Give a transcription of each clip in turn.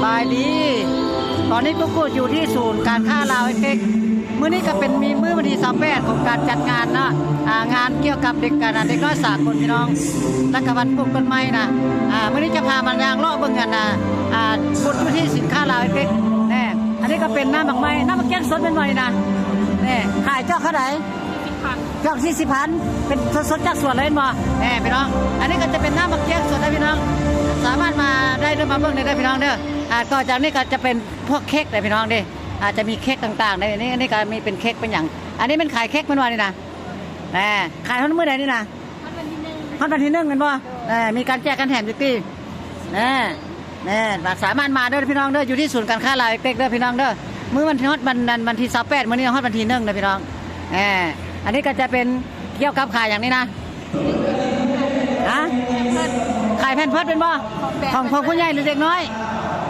ສະບາຍດີ ຕອນນີ້ກຸກກຸຢູ່ທີ່ສູນການຄ້າລາວເອັກເຕັກ ມື້ນີ້ກໍເປັນມີມື້ວັນທີຊາວແປດຂອງການຈັດງານເນາະ ອ່າ ງານກ່ຽວກັບເດັກ ການເດັກນ້ອຍສາກົນພີ່ນ້ອງ ແລ້ວກໍວັນປູກຕົ້ນໄມ້ນະ ອ່າ ມື້ນີ້ຈະພາມາຍ່າງເລາະເບິ່ງອັນນະ ອ່າ ບຸດຢູ່ທີ່ສູນການຄ້າລາວເອັກເຕັກ ແນ່ ອັນນີ້ກໍເປັນນ້ຳໝາກໄມ້ ນ້ຳໝາກກ້ຽງສົດແມ່ນບໍ່ນີ້ນະ ແນ່ ຂາຍຈອກເທົ່າໃດ? ຈອກສີ່ສິບພັນ ເປັນສົດໆຈາກສວນເລີຍແມ່ນບໍ່? ແນ່ພີ່ນ້ອງ ອັນນີ້ກໍຈະເປັນນ້ຳໝາກກ້ຽງສົດເດີພີ່ນ້ອງ ສາມາດມາໄດ້ເດີ ມາເບິ່ງໄດ້ເດີພີ່ນ້ອງເດີ ອ່າ ຕໍ່ຈາກນີ້ກໍຈະເປັນພວກເຄັກເດີພີ່ນ້ອງເດີ ອ່າ ຈະມີເຄັກຕ່າງໆເດີ ນີ້ ອັນນີ້ກໍມີເປັນເຄັກເປັນຫຍັງ ອັນນີ້ແມ່ນຂາຍເຄັກແມ່ນບໍ່ນີ້ນະ? ແນ່ ຂາຍຮອດມື້ໃດນີ້ນະ? ຮອດວັນທີໜຶ່ງ ຮອດວັນທີໜຶ່ງແມ່ນບໍ່? ແນ່ ມີການແຈກການແຖມຢູ່ຕິ ແນ່ ແນ່ ສາມາດມາເດີພີ່ນ້ອງເດີ ຢູ່ທີ່ສູນການຄ້າລາວເອັກເຕັກເດີພີ່ນ້ອງເດີ ມື້ວັນທີ່ ຮອດວັນ ວັນທີຊາວແປດ ມື້ນີ້ຮອດວັນທີໜຶ່ງເດີພີ່ນ້ອງ ແນ່ ອັນນີ້ກໍຈະເປັນກ່ຽວກັບຂາຍຫຍັງນີ້ນະ? ຮະ? ຂາຍແພມເພິດແມ່ນບໍ່? ຂອງແບບ ຂອງ ຂອງຜູ້ໃຫຍ່ ຫຼື ເດັກນ້ອຍ?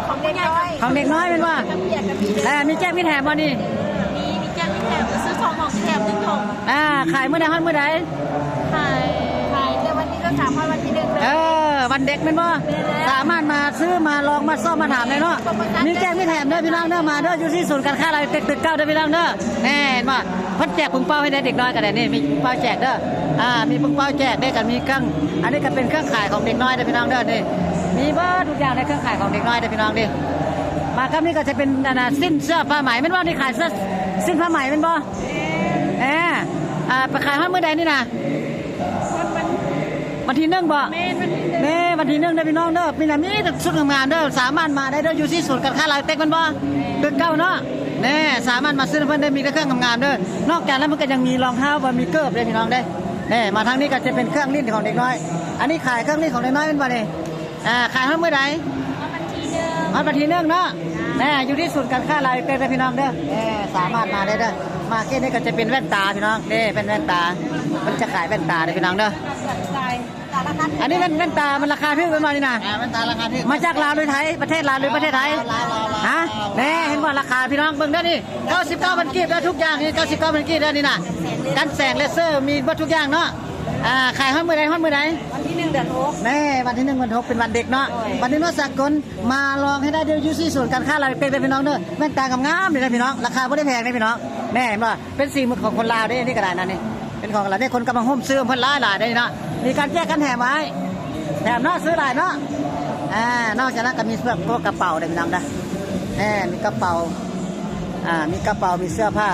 ຂອງເດັກນ້ອຍ ຂອງເດັກນ້ອຍແມ່ນບໍ່? ມີແຈກມີແຖມບໍ່ນີ້? ມີ ມີແຈກມີແຖມ ຊື້ສອງໝອກແຖມໜຶ່ງຖົງ ອ່າ ຂາຍມື້ໃດຮອດມື້ໃດ? ຂາຍ ຂາຍແຕ່ວັນທີຊາວສາມ ຮອດວັນທີໜຶ່ງເລີຍ ເອີ ວັນເດັກແມ່ນບໍ່? ແມ່ນແລ້ວ ສາມາດມາຊື້ ມາລອງ ມາຊອກ ມາຖາມໄດ້ເນາະ ມີແຈກມີແຖມເດີພີ່ນ້ອງເດີ ມາເດີ ຢູ່ທີ່ສູນການຄ້າລາວເອັກເຕັກຕຶກເກົ້າເດີພີ່ນ້ອງເດີ ແນ່ ເຫັນບໍ່? ເພິ່ນແຈກປຶງເປົ້າໃຫ້ເດັກນ້ອຍກໍໄດ້ນີ້ ມີປຶງເປົ້າແຈກເດີ ອ່າ ມີປຶງເປົ້າແຈກເດ້ ກໍມີເຄື່ອງ ອັນນີ້ກໍເປັນເຄື່ອງຂາຍຂອງເດັກນ້ອຍເດີພີ່ນ້ອງເດີ ນີ້ ມີເບິດທຸກຢ່າງໃນເຄື່ອງຂາຍຂອງເດັກນ້ອຍເດີພີ່ນ້ອງເດ້ ມາກັບນີ້ກໍຈະເປັນອັນນ່າ ສິ້ນເສື້ອຜ້າໄໝແມ່ນບໍ່? ນີ້ຂາຍເສື້ອ ສິ້ນຜ້າໄໝແມ່ນບໍ່? ແມ່ນ ເອີ ອ່າ ໄປຂາຍຮອດມື້ໃດນີ້ນະ? ຮອດວັນ ວັນທີໜຶ່ງບໍ່? ແມ່ນ ວັນທີໜຶ່ງ ແນ່ ວັນທີໜຶ່ງເດີພີ່ນ້ອງເດີ ມີນະ ມີແຕ່ຊຸດງາມໆເດີ ສາມາດມາໄດ້ເດີ ຢູ່ທີ່ສູນການຄ້າລາວເຕັກແມ່ນບໍ່? ແມ່ນ ຕຶກເກົ້າເນາະ ແນ່ ສາມາດມາຊື້ນຳເພິ່ນໄດ້ ມີແຕ່ເຄື່ອງງາມໆເດີ ນອກຈາກນັ້ນມັນກໍຍັງມີລອງເທົ້າ ບໍ່ມີເກີບເດ້ພີ່ນ້ອງເດ້ ແນ່ ມາທາງນີ້ກໍຈະເປັນເຄື່ອງຫຼິ້ນຂອງເດັກນ້ອຍ ອັນນີ້ຂາຍເຄື່ອງຫຼິ້ນຂອງເດັກນ້ອຍແມ່ນບໍ່ນີ້? ອ່າ ຂາຍຮອດມື້ໃດ? ຮອດວັນທີໜຶ່ງ ຮອດວັນທີໜຶ່ງເນາະ ແນ່ ຢູ່ທີ່ສູນການຄ້າລາວເຕັກເດີພີ່ນ້ອງເດີ ແນ່ ສາມາດມາໄດ້ເດີ ມາເຂດນີ້ກໍຈະເປັນແວ່ນຕາພີ່ນ້ອງ ເດ້ ເປັນແວ່ນຕາ ເພິ່ນຈະຂາຍແວ່ນຕາເດີພີ່ນ້ອງເດີ ແນ່ ອັນນີ້ແວ່ນ ແວ່ນຕາມັນລາຄາຖືກແມ່ນບໍ່ນີ້ນະ? ອ່າ ແວ່ນຕາລາຄາຖືກ ມາຈາກລາວຫຼືໄທ? ປະເທດລາວຫຼືປະເທດໄທ? ລາວ ລາວ ລາວ ຮະ? ແນ່ ເຫັນບໍ່ ລາຄາພີ່ນ້ອງເບິ່ງເດີນີ້ ເກົ້າສິບເກົ້າພັນກີບເດີ ທຸກຢ່າງນີ້ ເກົ້າສິບເກົ້າພັນກີບເດີນີ້ນະ ກັນແສງ ເລເຊີ ມີເບິດທຸກຢ່າງເນາະ ອ່າ ຂາຍຮອດມື້ໃດ ຮອດມື້ໃດ? ວັນທີໜຶ່ງ ເດືອນຫົກ ແນ່ ວັນທີໜຶ່ງ ວັນຫົກ ເປັນວັນເດັກເນາະ ວັນເດັກນ້ອຍສາກົນ ມາລອງໃຫ້ໄດ້ເດີ ຢູ່ທີ່ສູນການຄ້າລາວເຕັກເດີພີ່ນ້ອງເດີ ແວ່ນຕາງາມໆນີ້ນະພີ່ນ້ອງ ລາຄາບໍ່ໄດ້ແພງເດ້ພີ່ນ້ອງ ແນ່ ເຫັນບໍ່? ເປັນສີມືຂອງຄົນລາວເດ້ ອັນນີ້ກໍໄດ້ນະນີ້ ເປັນຂອງລາວເດ້ ຄົນກໍມາໂຮມຊື້ເພິ່ນຫຼາຍໆເດ້ເນາະ ມີການແຈກກັນແຖມໄວ້ ແຖມເນາະ ຊື້ຫຼາຍເນາະ ອ່າ ນອກຈາກນັ້ນກໍມີພວກ ພວກກະເປົາເດ້ພີ່ນ້ອງເດີ ແນ່ ມີກະເປົາ ອ່າ ມີກະເປົາ ມີເສື້ອຜ້າ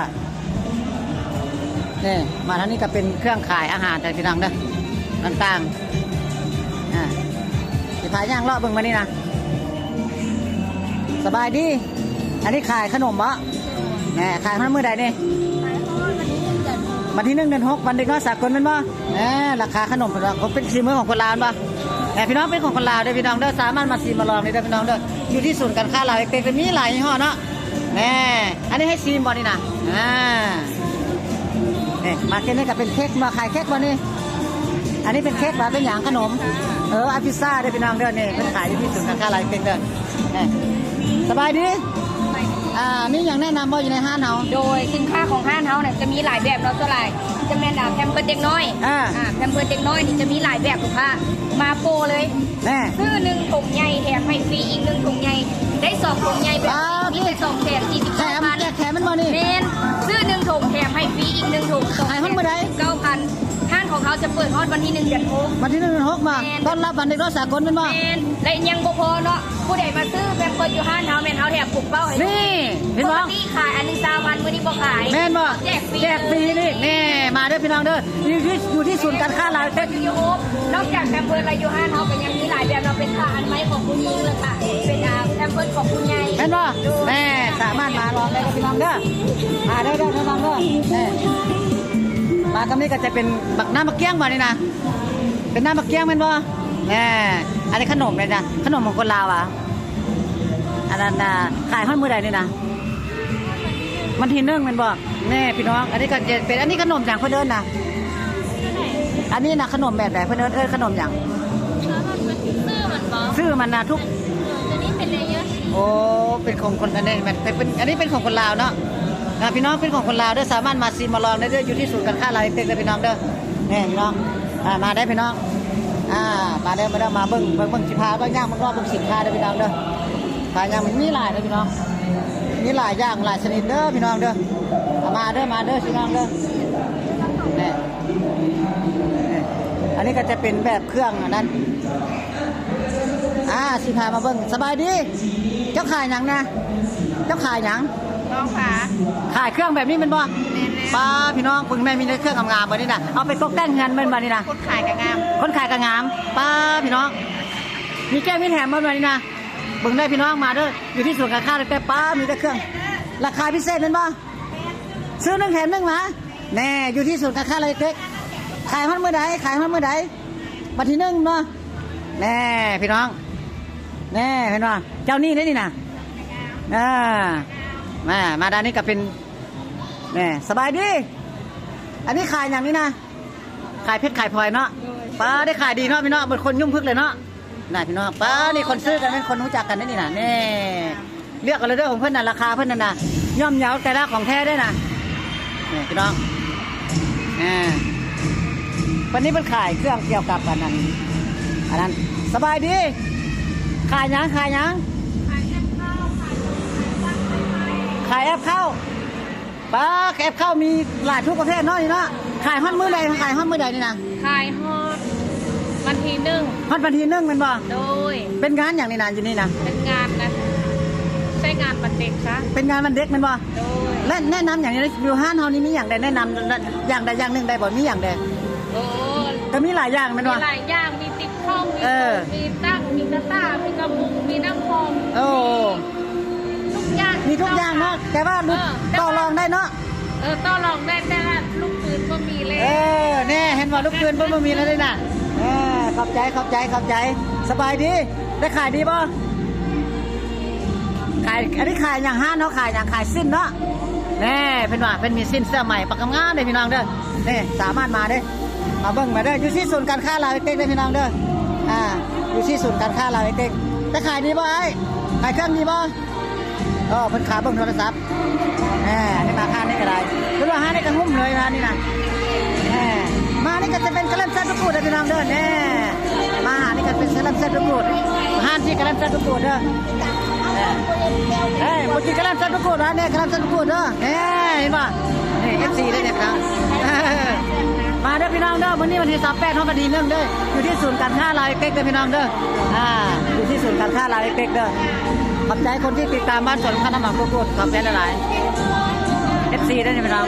ນີ້ ມາທາງນີ້ກໍເປັນເຄື່ອງຂາຍອາຫານເດີພີ່ນ້ອງເດີ ຕ່າງໆ ອ່າ ຊິພາຍ່າງເລາະເບິ່ງມານີ້ນະ ສະບາຍດີ ອັນນີ້ຂາຍຂະໜົມບໍ? ແນ່ ຂາຍຮອດມື້ໃດນີ້? ວັນທີໜຶ່ງ ເດືອນຫົກ ວັນເດັກນ້ອຍສາກົນແມ່ນບໍ່? ແນ່ ລາຄາຂະໜົມເພິ່ນວ່າ ເພາະເປັນສີມືຂອງຄົນລາວແມ່ນບໍ່? ແນ່ ພີ່ນ້ອງ ເປັນຂອງຄົນລາວເດີພີ່ນ້ອງເດີ ສາມາດມາຊີມມາລອງໄດ້ເດີພີ່ນ້ອງເດີ ຢູ່ທີ່ສູນການຄ້າລາວເອັກເຕັກ ມີຫຼາຍຍີ່ຫໍ້ເນາະ ແນ່ ອັນນີ້ໃຫ້ຊີມບໍ່ນີ້ນະ? ອ່າ ນີ້ ມາເຂດນີ້ກໍເປັນເຄັກ ມາຂາຍເຄັກບໍ່ນີ້? ອັນນີ້ເປັນເຄັກບໍ່? ເປັນຫຍັງ? ຂະໜົມ ເອີ ອາ ພິຊຊາເດີພີ່ນ້ອງເດີ ນີ້ເພິ່ນຂາຍຢູ່ທີ່ສູນການຄ້າລາວເອັກເຕັກເດີ ນີ້ ສະບາຍດີ ອ່າ ມີຫຍັງແນະນຳບໍ່ຢູ່ໃນຮ້ານເຮົາ? ໂດຍ ສິນຄ້າຂອງຮ້ານເຮົານະ ຈະມີຫຼາຍແບບເນາະ ສ່ວນຫຼາຍຈະແມ່ນ ອ່າ ແພມເພິດເດັກນ້ອຍ ອ່າ ອ່າ ແພມເພິດເດັກນ້ອຍນີ້ຈະມີຫຼາຍແບບ ລູກຄ້າ ມາໂປເລີຍ ແນ່ ຊື້ໜຶ່ງຖົງໃຫຍ່ແຖມໃຫ້ຟຣີອີກໜຶ່ງຖົງໃຫຍ່ ໄດ້ສອງຖົງໃຫຍ່ແບບ ປາດ ນີ້ສອງແສນສີ່ສິບເກົ້າພັນ ແຖມ ແຈກແຖມແມ່ນບໍ່ນີ້? ແມ່ນ ຊື້ໜຶ່ງຖົງແຖມໃຫ້ຟຣີອີກໜຶ່ງຖົງ ຂາຍຮອດມື້ໃດ? ສອງແສນສີ່ສິບເກົ້າພັນ ຮ້ານຂອງເຮົາຈະເປີດຮອດວັນທີໜຶ່ງ ເດືອນຫົກ ວັນທີໜຶ່ງ ເດືອນຫົກມາ ແມ່ນ ຕ້ອນຮັບວັນເດັກນ້ອຍສາກົນແມ່ນບໍ່? ແມ່ນ ແລະ ຍັງບໍ່ພໍເນາະ ຜູ້ໃດມາຊື້ແພມເພິດຢູ່ຮ້ານເຮົາ ແມ່ນເຮົາແຖມປຸງເປົ້າໃຫ້ ນີ້ ເຫັນບໍ່? ປົກກະຕິຂາຍອັນໜຶ່ງຊາວພັນ ມື້ນີ້ບໍ່ຂາຍ ແມ່ນບໍ່? ແຈກຟຣີ ແຈກຟຣີນີ້ ແນ່ ມາເດີພີ່ນ້ອງເດີ ຢູ່ທີ່ ຢູ່ທີ່ສູນການຄ້າລາວເຕັກ ຢູ່ໂຮມ ນອກຈາກແພມເພິດແລ້ວ ຢູ່ຮ້ານເຮົາກໍຍັງມີຫຼາຍແບບເນາະ ເປັນຜ້າອະນາໄມຂອງຜູ້ຍິງ ແລ້ວກະເປັນ ອ່າ ແພມເພິດຂອງຜູ້ໃຫຍ່ ແມ່ນບໍ່? ໂດຍ ແນ່ ສາມາດມາລອງໄດ້ເດີພີ່ນ້ອງເດີ ອ່າ ເດີ ເດີ ເດີ ເດີ ແນ່ ມາກັບນີ້ກໍຈະເປັນບັກ ນ້ຳບັກກ້ຽງບໍ່ນີ້ນະ? ເປັນນ້ຳບັກກ້ຽງແມ່ນບໍ່? ແນ່ ອັນນີ້ຂະໜົມເດ້ນະ ຂະໜົມຂອງຄົນລາວຫວາ? ອັນນັ້ນນະ ຂາຍຮອດມື້ໃດນີ້ນະ? ວັນທີໜຶ່ງແມ່ນບໍ່? ແນ່ພີ່ນ້ອງ ອັນນີ້ກໍຈະເປັນ ອັນນີ້ຂະໜົມຫຍັງເພິ່ນເອີ້ນນະ? ອັນນີ້ນະ ຂະໜົມແບບໃດ ເພິ່ນເອີ້ນ ເອີ້ນຂະໜົມຫຍັງ? ຊື່ມັນນະ ທຸກ ໂອ້ ເປັນຂອງຄົນ ອັນນີ້ແມ່ນເປັນ ເປັນ ອັນນີ້ເປັນຂອງຄົນລາວເນາະ ອ່າ ພີ່ນ້ອງ ເປັນຂອງຄົນລາວເດີ ສາມາດມາຊີມມາລອງໄດ້ເດີ ຢູ່ທີ່ສູນການຄ້າລາວເອັກເຕັກເດີພີ່ນ້ອງເດີ ແນ່ພີ່ນ້ອງ ອ່າ ມາໄດ້ພີ່ນ້ອງ ອ່າ ມາເດີ ມາເດີ ມາເບິ່ງ ເບິ່ງ ເບິ່ງ ຊິພາເບິ່ງ ຍ່າງເບິ່ງ ເລາະເບິ່ງສິນຄ້າເດີພີ່ນ້ອງເດີ. ຂາຍຫຍັງ? ມັນມີຫຼາຍເດີພີ່ນ້ອງ ມີຫຼາຍຢ່າງຫຼາຍຊະນິດເດີພີ່ນ້ອງເດີ. ເອົາມາເດີ ມາເດີພີ່ນ້ອງເດີ. ນີ້ ນີ້ ອັນນີ້ກໍຈະເປັນແບບເຄື່ອງອັນນັ້ນ. ອ່າ ຊິພາມາເບິ່ງ. ສະບາຍດີ ເຈົ້າຂາຍຫຍັງນະ? ເຈົ້າຂາຍຫຍັງ? ທອງຜາ. ຂາຍເຄື່ອງແບບນີ້ແມ່ນບໍ່? ແມ່ນແລ້ວ. ປ້າ ພີ່ນ້ອງ ເບິ່ງແມ່ ມີແຕ່ເຄື່ອງງາມໆ ບັດນີ້ນະ ເອົາໄປຕົກແຕ່ງເຮືອນແມ່ນບັດນີ້ນະ. ຄົນຂາຍກໍງາມ ຄົນຂາຍກໍງາມ. ປ້າ ພີ່ນ້ອງ ມີແກ້ວມີແຖມບໍ່ບັດນີ້ນະ? ເບິ່ງໄດ້ພີ່ນ້ອງ ມາເດີ ຢູ່ທີ່ສູນການຄ້າເລັກເຕັກ. ປ້າ ມີແຕ່ເຄື່ອງ ລາຄາພິເສດແມ່ນບໍ່? ຊື້ໜຶ່ງແຖມໜຶ່ງມາ. ແນ່ ຢູ່ທີ່ສູນການຄ້າເລັກເຕັກ. ຂາຍຮອດມື້ໃດ? ຂາຍຮອດມື້ໃດ? ວັນທີໜຶ່ງເນາະ. ແນ່ພີ່ນ້ອງ ແນ່ ເຫັນບໍ່? ເຈົ້ານີ້ເດ້ນີ້ນະ. ເອີ ມາ ມາດ້ານນີ້ກໍເປັນ ແນ່ ສະບາຍດີ. ອັນນີ້ຂາຍຫຍັງນີ້ນະ? ຂາຍເພັດຂາຍພອຍເນາະ. ໂດຍ. ປ້າ ໄດ້ຂາຍດີເນາະພີ່ນ້ອງ ເບິດຄົນຫຍຸ້ງພຶກເລີຍເນາະ. ນະພີ່ນ້ອງ ປ້າ ນີ້ຄົນຊື້ກັນແມ່ນຄົນຮູ້ຈັກກັນເດ້ນີ້ນະ. ແນ່ ເລືອກເອົາເລີຍເດີ ຂອງເພິ່ນນະ ລາຄາເພິ່ນນັ້ນນະ ຍ່ອມເຍົາແຕ່ລະຂອງແທ້ເດ້ນະ. ນີ້ພີ່ນ້ອງ ອ່າ ເພິ່ນນີ້ເພິ່ນຂາຍເຄື່ອງກ່ຽວກັບອັນນັ້ນ ອັນນັ້ນ. ສະບາຍດີ ຂາຍຫຍັງ? ຂາຍຫຍັງ? ຂາຍແອັບເຂົ້າ ຂາຍແອັບເຂົ້າ. ປ້າ ແອັບເຂົ້າມີຫຼາຍທຸກປະເພດເນາະນີ້ເນາະ. ຂາຍຮອດມື້ໃດ? ຂາຍຮອດມື້ໃດນີ້ນະ? ຂາຍຮອດວັນທີໜຶ່ງ. ຮອດວັນທີໜຶ່ງແມ່ນບໍ່? ໂດຍ. ເປັນງານຫຍັງນີ້ນະ ຢູ່ນີ້ນະ? ເປັນງານ ໃຊ້ງານວັນເດັກຊະ. ເປັນງານວັນເດັກແມ່ນບໍ່? ໂດຍ. ແລະ ແນະນຳຫຍັງຢູ່ໃນ ຢູ່ຮ້ານເຮົານີ້ ມີຫຍັງໄດ້ແນະນຳ ຢ່າງໃດຢ່າງໜຶ່ງໄດ້ບໍ່? ມີຫຍັງແດ່? ໂອ້ ກໍມີຫຼາຍຢ່າງແມ່ນບໍ່? ມີຫຼາຍຢ່າງ ມີຕິກຂອງ ມີ ເອີ ມີຕັ້ງ ມີກະຕ່າ ມີກະປຸງ ມີນ້ຳຫອມ. ໂອ້ ມີທຸກຢ່າງ ມີທຸກຢ່າງເນາະ. ແຕ່ວ່າ ເອີ ຕໍ່ລອງໄດ້ເນາະ. ເອີ ຕໍ່ລອງໄດ້ ແຕ່ວ່າລູກປືນບໍ່ມີແລ້ວ. ເອີ ແນ່ ເຫັນບໍ່? ລູກປືນເພິ່ນບໍ່ມີແລ້ວເດ້ນະ. ເອີ ຂອບໃຈ ຂອບໃຈ ຂອບໃຈ. ສະບາຍດີ ໄດ້ຂາຍດີບໍ່? ຂາຍ ອັນນີ້ຂາຍຫຍັງ? ຮ້ານເຮົາຂາຍຫຍັງ? ຂາຍສິ້ນເນາະ. ແນ່ ເພິ່ນວ່າເພິ່ນມີສິ້ນເສື້ອໃໝ່ ປາກງາມໆເດ້ພີ່ນ້ອງເດີ. ນີ້ ສາມາດມາເດ້ ມາເບິ່ງມາເດີ ຢູ່ທີ່ສູນການຄ້າລາວເອັກເຕັກເດີພີ່ນ້ອງເດີ. ອ່າ ຢູ່ທີ່ສູນການຄ້າລາວເອັກເຕັກ. ໄດ້ຂາຍດີບໍ່ອ້າຍ? ຂາຍເຄື່ອງດີບໍ່? ເອີ ເພິ່ນຂາເບິ່ງໂທລະສັບ. ແນ່ ອັນນີ້ມາຮ້ານນີ້ກໍໄດ້ ເພິ່ນວ່າຮ້ານນີ້ກໍຫຸ້ມເລີຍ ຮ້ານນີ້ນະ. ແນ່ ມານີ້ກໍຈະເປັນກະແລັມແຊດດູກູດເດີພີ່ນ້ອງເດີ. ແນ່ ມາຫານີ້ກໍເປັນກະແລັມແຊດດູກູດ ຮ້ານທີ່ກະແລັມແຊດດູກູດເດີ. ເອີຍ ບໍ່ກິນກະແລັມແຊດດູກູດຫວາ? ແນ່ ກະແລັມແຊດດູກູດເດີ. ແນ່ ເຫັນບໍ່? ນີ້ ເອັຟຊີ ເດ້ນີ້ເນາະ. ມາເດີພີ່ນ້ອງເດີ ມື້ນີ້ວັນທີຊາວແປດ ຮອດວັນທີໜຶ່ງເດີ ຢູ່ທີ່ສູນການຄ້າລາວເອັກເຕັກເດີພີ່ນ້ອງເດີ. ອ່າ ຢູ່ທີ່ສູນການຄ້າລາວເອັກເຕັກເດີ. ຂອບໃຈຄົນທີ່ຕິດຕາມບ້ານສວນຄຳນ້ຳຫວານໂກໂກ້ ຂອບໃຈຫຼາຍໆ ເອັຟຊີ ເດ້ພີ່ນ້ອງ.